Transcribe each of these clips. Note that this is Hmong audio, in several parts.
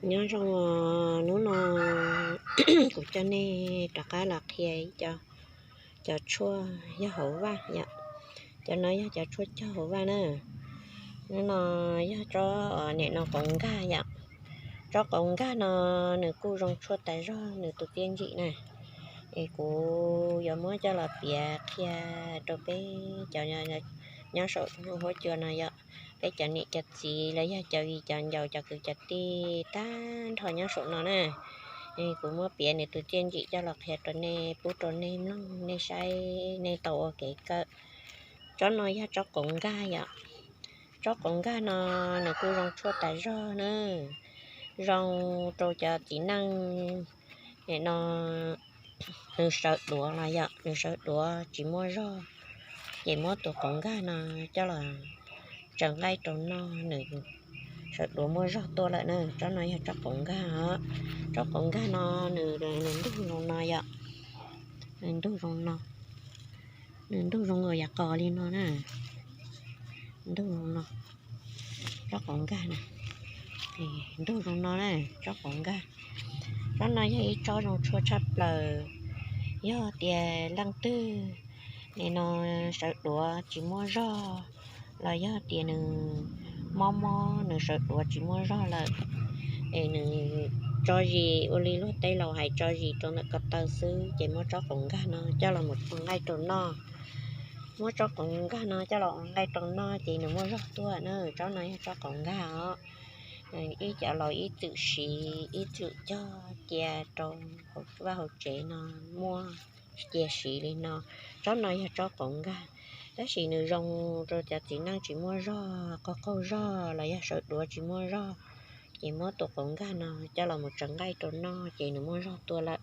Nyob zoo, hnub no kuv coj nej rov qab los qhia ib co, cov tshuaj yog hauv vaj yom. Cov no yog cov tshuaj cog hauv vaj na. Hnub no yog tsob, nim no qoov nkag yom. Tsob qoov nkag no nws kuj zoo tshuaj tas zog nws tus txiaj ntsim na. Es kuv yuav muab coj los piav qhia rau peb cov nyob saum huab cua no yom. Peb cov niam cov txiv los yog cov viv cov ncaus cov kwv cov tij tag nrho nyob saum no na. Kuv muab piav nws tus txiaj ntsim coj los qhia rau nej, pub rau nej mloog, nej saib, nej tau ua kev kawm. Tsob no yog tsob qoov nkag yom. Tsob qoov nkag no nws kuj zoo tshuaj tas zog na. Zoo rau cov txiv neej, nim no nws sawv duav los yom, nws sawv duav tsis muaj zog, ces muab tus qoov nkag no coj los tsaws nqaij rau noj, nws sawv duav muaj zog tuaj lawm na. Tsob no yog tsob qoov nkag os. Tsob qoov nkag no nws, nws ntug zoo no yom. Nws ntug zoo no, nws ntug zoo nkaus yav qos li no na. Ntug zoo no, tsob qoov nkag na. Ntug zoo no na, tsob qoov nkag. Tsob no yog ib tsob zoo tshuaj tshaj plaws. Yog tias leej twg nim no sawv duav tsis muaj zog, los yog tias nws mob mob nws sawv duav tsis muaj zog lawm, es nws tso zis ua li luag tej laus hais tso zis rau ntawm ko taw xwb, ces muab tsob qoov nkag no coj los mus ua nqaij rau noj. Muab tsob qoov nkag no coj los ua nqaij rau noj ces nws muaj zog tuaj na. Tsob no yog tsob qoov nkag os. Ib cov laus ib txwm siv ib txwm cog cia rau vaj hauv tsev no, muaj cia siv li no. Tsob no yog tsob qoov nkag, tab sis nws zoo rau cov txiv neej tsis muaj zog, qaug qaug zog los yog sawv duav tsis muaj zog, ces muab tus qoov nkag no coj los mus tsaws nqaij rau noj ces nws muaj zog tuaj lawm.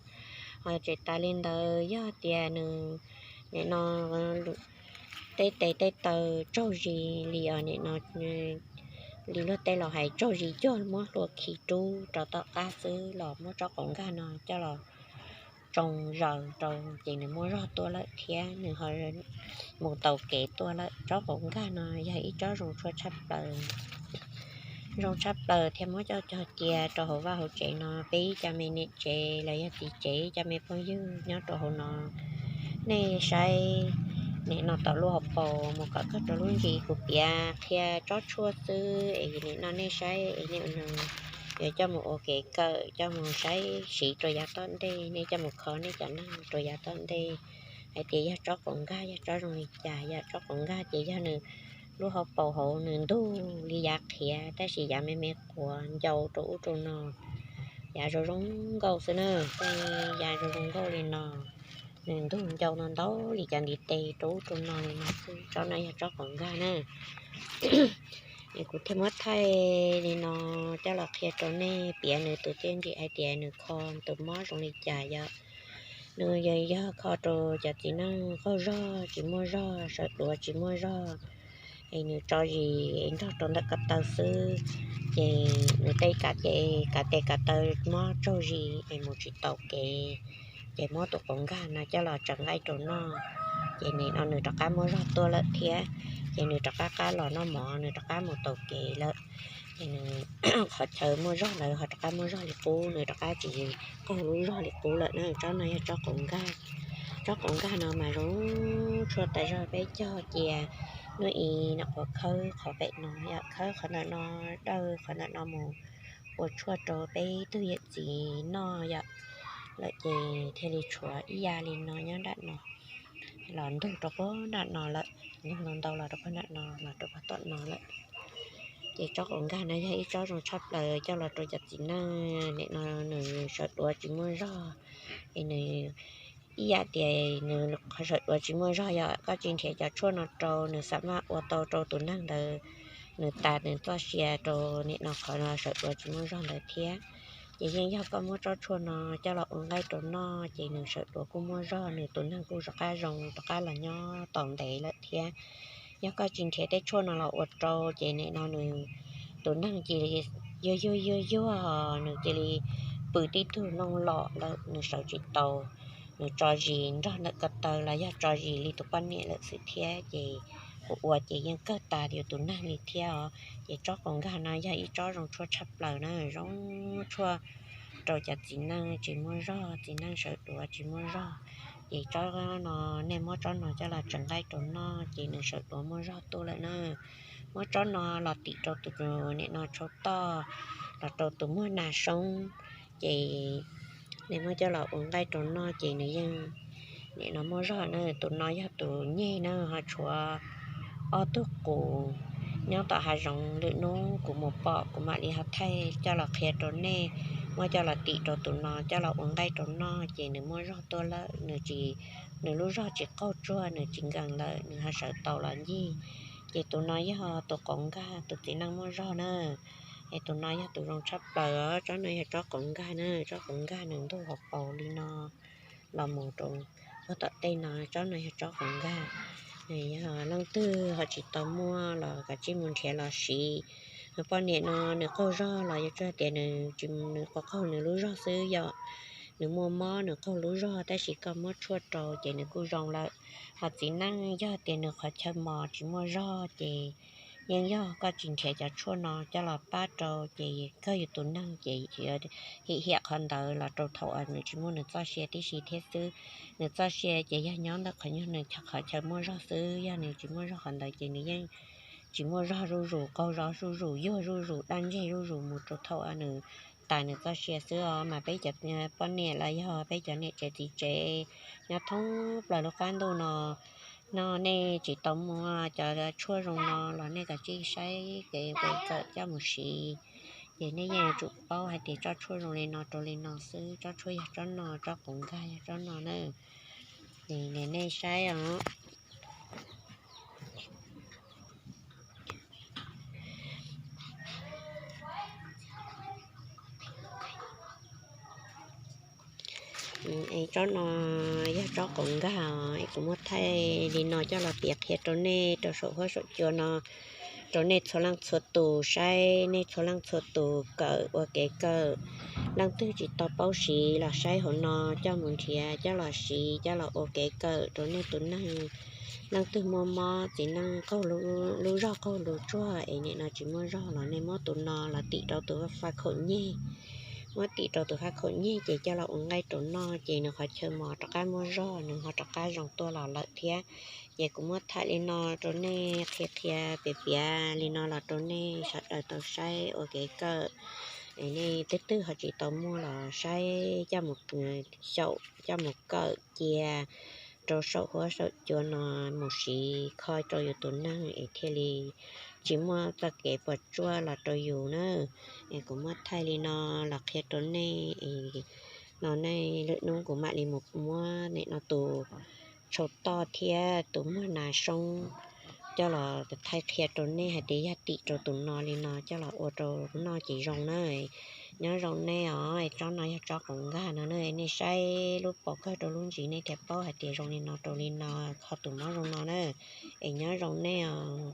Ho tsis tas li ntawd, yog tias nws nim no tej tes tej taw tsaug zis li os, nim no li luag tej laus hais tsaug zis cuag muab hlua khi rub rau tom qab xwb los muab tsob qoov nkag no coj los tsoo zaws rau ces nws muaj zog tuaj lawm thiab nws ho mus taus kev tuaj lawm. Tsob qoov nkag no yog ib tsob zoo tshuaj tshaj plaws, zoo tshaj plaws thiab muab coj cog cia rau hauv vaj hauv tsev no. Peb ib co me niam tsev los yog txiv tsev, ib co me phooj ywg nyob rau hauv no, nej saib nim no tom lub hauv paus mus kom kawg rau lub ntsis, kuv piav qhia tsob tshuaj xwb es nim no nej saib es nej yuav coj mus ua kev kawm, coj mus saib siv rau yav tom ntej, nej coj mus kho nej cov neeg rau yav tom ntej hais tias yog tsob qoov nkag yog tsob zoo li cas. Yog tsob qoov nkag ces yog nws lub hauv paus hauv nws ntug li yav qhiav tab sis yav me me quav ncau rau ub rau no, yav zoo zoo nkauj xwb na. Tej yav zoo zoo nkauj li no, nws ntug ncau no ntau li cov ntiv tes rau ub rau no li no xwb. Tsob no yog tsob qoov nkag na. Es kuv thiaj muab thaij li no coj los qhia rau nej, piav nws tus txiaj ntsim hais tias nws kho tus mob zoo li cas yom. Nws yog kho rau cov txiv neej qaug zog tsis muaj zog, sawv duav tsis muaj zog, es nws tso zis nrog rau ntawm ko taw xwb, ces nws tej kav tes kav tes kav taw mob tsaug zis es mus tsis taus kev, ces muab tus qoov nkag no coj los tsaws nqaij rau noj, ces nim no nws rov qab muaj zog tuaj lawm thiab, ces nws rov qab qab los noj mov, nws rov qab mus taus kev lawm. Ces nws qhov chaw muaj zog ntawd ho rov qab muaj zog li qub, nws rov qab tsis qaug lub zog li qub lawm na. Tsob no yog tsob qoov nkag. Tsob qoov nkag no mas zoo tshuaj tas zog, peb cog cia hnub ib nyuam qhuav khawb qhov pem no, yog khawb qhov ntawm no, dawj qhov ntawm no mus ua tshuaj rau peb tug yawm txiv noj yom. Lawm ces thiaj li tshuav ib yam li no nyob nram no, los ntug rau puag nram no lawm, ntug ntau ntau los rau puag nram no los rau puag tom no lawm. Ces tsob qoov nkag no yog ib tsob zoo tshaj plaws coj los rau cov txiv neej nim no nws sawv duav tsis muaj zog, es nws ib yam tias nws qhov sawv duav tsis muaj zog yom, koj tsis nrhiav cov tshuaj no rau nws xam maj ua tau rau tus neeg ntawd, nws tas nws txoj sia rau nim no qhov sawv duav tsis muaj zog ntawd thiab. Ces yeej yog koj muab tsob tshuaj no coj los ua nqaij rau noj ces nws sawv duav kuj muaj zog, nws tus neeg kuj rov qab zoo rov qab los nyob tau ntev lawm thiab. Yog koj tsis nrhiav tej tshuaj no los ua rau ces nim no nws tus neeg cia li yuag yuag yuag yuag, nws cia li pw tib tug nooj lom lawm, nws sawv tsis tau, nws tso zis nrog ntawm ko taw los yog tso zis li tus poj niam lawm xwb thiab. Ces quav ua ces yeej kawg tas yus tus neeg li thiab os. Ces tsob qaum nkag no yog ib tsob zoo tshuaj tshaj plaws na, zoo tshuaj rau cov txiv neej tsis muaj zog, txiv neej sawv duav tsis muaj zog. Ces tsob no, nej muab tsob no coj los tsaws nqaij rau noj ces nws sawv duav muaj zog tuaj lawm na. Muab tsob no los tim rau tus nim no tshau toj, los rau tus muag nas soob, ces nej muab coj los ua nqaij rau noj ces nws yeej nim no muaj zog na. Tus no yog tus nyeg na, ho tshuav ob tug qus nyob tom hav zoov, lwm hnub kuv mus pom kuv mam li ho thaij coj los qhia rau nej. Muab coj los tim rau tus no coj los ua nqaij rau noj ces nws muaj zog tuaj lawm, nws tsis, nws lub zog tsis qaug tsuag, nws tsis nkees lawm, nws ho sawv tau los ncig. Ces tus no yog tus qaum nkag, tus txiv neej muaj zog na. Es tus no yog tus zoo tshaj plaws os, tsob no yog tsob qaum nkag na, tsob qaum nkag nws ntug hauv paus li no los mus rau puag tom tej no, tsob no yog tsob qaum nkag. Yog leej twg ho tsis tau muaj los kav tsij mus nrhiav los siv. Poj niam no nws qaug zog los yuav tsum hais tias nws tsis, nws qaug qaug nws lub zog xwb, yog nws muaj mob nws qaug lub zog tab sis koj muab tshuaj rau ces nws kuj zoo lawm. Ho txiv neej yog tias nws qhov chaw mos tsis muaj zog ces yeej yog koj tsis nrhiav cov tshuaj no coj los pab rau ces kawg yus tus neeg ces him hiam qhov ntawd los rau thaum uas nws tsis muaj nws txoj sia tib si thiab xwb. Nws txoj sia ces yog nyob ntawm qhov nyuag nws qhov chaw muaj zog xwb, yog nws tsis muaj zog qhov ntawd ces nws yeej tsis muaj zog zuj zus, qaug zog zuj zus, yuag zuj zus, daj ntseg zuj zus mus rau thaum uas nws tas nws txoj sia xwb os. Mas peb cov poj niam los yog peb cov niam tsev txiv tsev nyob thoob plaws lub qab ntuj no, no nej tsis tau muaj cov tshuaj zoo no los nej kav tsij saib kev ua kawm coj mus siv. Ces nej yeej yuav tsum paub hais tias tsob tshuaj zoo li no rau li no xwb, tsob tshuaj yog tsob no, tsob qaum nkag yog tsob no na. Ces nej saib os. Es tsob no yog tsob qaum nkag os, es kuv muab thaij li no coj los piav qhia rau nej rau saum huab saum cua no, rau nej txhua leej txhua tus saib, nej txhua leej txhua tus kawm ua kev kawm. Leej twg tsis tau paub siv los saib hauv no coj mus nrhiav coj los siv coj los ua kev kawm rau nej tus neeg. Leej twg muaj mob txiv neej qaug lub zog qaug lub tsuag es nim no tsis muaj zog los nej muab tus no los tim rau tus faj khaum nyeg. Muab tim rau tus faj khaum nyeg ces coj los ua nqaij rau noj ces nws qhov chaw mos rov qab muaj zog, nws ho rov qab zoo tuaj los lawm thiab. Ces kuv muab thaij li no rau nej qhia qhia piav piav li no los rau nej sawv daws tau saib ua kev kawm. Es nej twb twg ho tsis tau muaj los saib coj mus xyaum coj mus kawm cia rau saum huab saum cua no mus siv kho rau yus tus neeg es thiaj li tsis muaj txoj kev puas tsuaj los rau yus na. Es kuv muab thaij li no los qhia rau nej es no nej lwm hnub kuv mam li mus muab nim no tus tshau toj thiab tus muag nas soob coj los thaij qhia rau nej hais tias yog tim rau tus no li no coj los ua rau noj ces zoo na. Nyob zoo nej os, tsob no yog tsob qaum nkag no na, nej saib lub paus kawg rau lub ntsis nej thiaj paub hais tias zoo li no rau li no, kho tus mob zoo no na. Es nyob zoo nej os.